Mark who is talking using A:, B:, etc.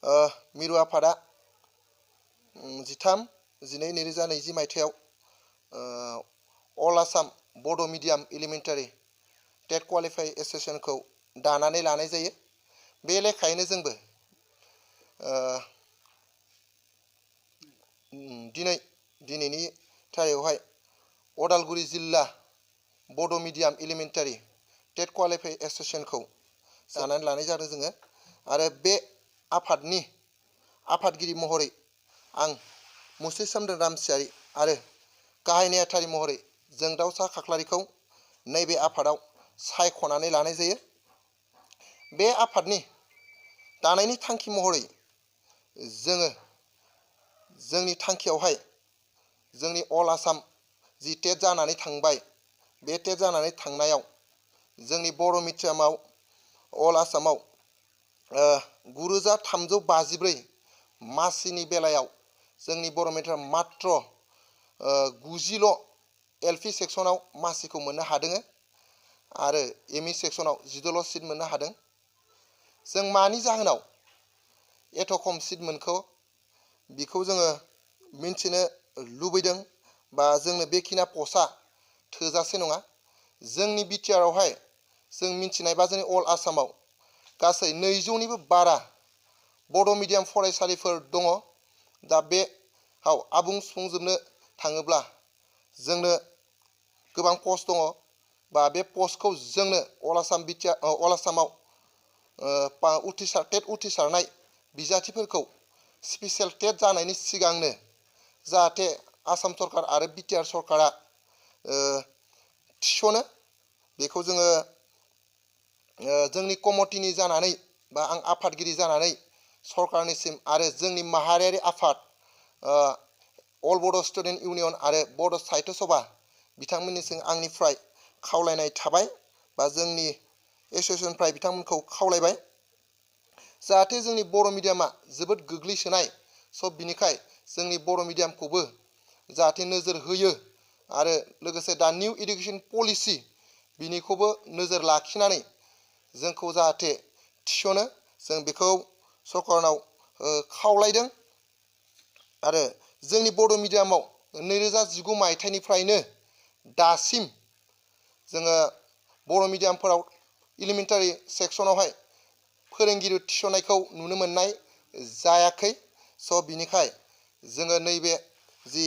A: मिरु आफादा 13/12/2020 मायथाइयाव अल आसाम बड' मिडियाम एलिमेन्टारि टेट क्वालिफाइ एसोसिएशनखौ दानानै लानाय जायो। बे लेखायैनो जोंबो दिनैनि थारिखआवहाय उदालगुरि जिल्ला बड' मिडियाम एलिमेन्टारि टेट क्वालिफाइ एसोसिएशनखौ दानानै लानाय जादों जोङो। आरो बे आफादनि आफादगिरि महरै आं मुस्रि सोमदोन रामसियारि आरो गाहाय नेहाथारि महरै जोंदावसा खाख्लारिखौ नैबे आफादाव सायख'नानै लानाय जायो। बे आफादनि दानायनि थांखि महरै जोङो जोंनि थांखियावहाय जोंनि अल आसाम जि टेट जानानै थांबाय, बे टेट जानानै थांनायाव जोंनि बर' मिडियामाव अल आसामाव 9354 मासिनि बेलायाव जोंनि बर' मिडियाम मात्र 90ल' एलपि सेक्सनाव मासिखौ मोननो हादों आरो एमइ सेक्सनाव 16ल' सिट मोननो हादों। जों मानि जाहोनाव एथ' खम सिट मोनखो बेखौ जोङो मिन्थिनो लुबैदों बा जोंनो बेखिना पस्टआ थोजासे नङा। जोंनि बिटिआरआवहाय जों मिन्थिनाय बा जोंनि अल आसामाव गासै 200निबो बारा बड' मिडियाम फरायसालिफोर दङ। दा बेयाव आबुं सुफुंजोबनो थाङोब्ला जोंनो गोबां पस्ट दङ बा बे पस्टखौ जोंनो अल आसामाव टेट उथ्रिसारनाय बिजाथिफोरखौ स्पेसियेल टेट जानायनि सिगांनो जाहाथे आसाम सरकार आरो बिटिआर सरकारा थिसनो, बेखौ जोङो जोंनि कमिटिनि जानानै बा आं आफादगिरि जानानै सरकारनिसिम आरो जोंनि माहारियारि आफाद अल बड' स्टुडेन्ट इउनियन आरो बड' साहित्य सभा बिथांमोननिसिम आंनिफ्राय खावलायनाय थाबाय बा जोंनि एसोसिएशननिफ्राय बिथांमोनखौ खावलायबाय जाहाथे जोंनि बर' मिडियामा जोबोद गोग्लैसोनाय। स' बिनिखाय जोंनि बर' मिडियामखौबो जाहाथे नोजोर होयो आरो लोगोसे दा निउ इडुकेसन पलिसि बिनिखौबो नोजोर लाखिनानै जोंखौ जाहाथे थिसनो, जों बेखौ सरकारनाव खावलायदों। आरो जोंनि बर' मिडियामाव 2019 मायथाइनिफ्रायनो दासिम जोङो बर' मिडियामफोराव एलिमेन्टारि सेक्सनावहाय फोरोंगिरि थिसननायखौ नुनो मोननाय जायाखै। स' बिनिखाय जोङो नैबे जि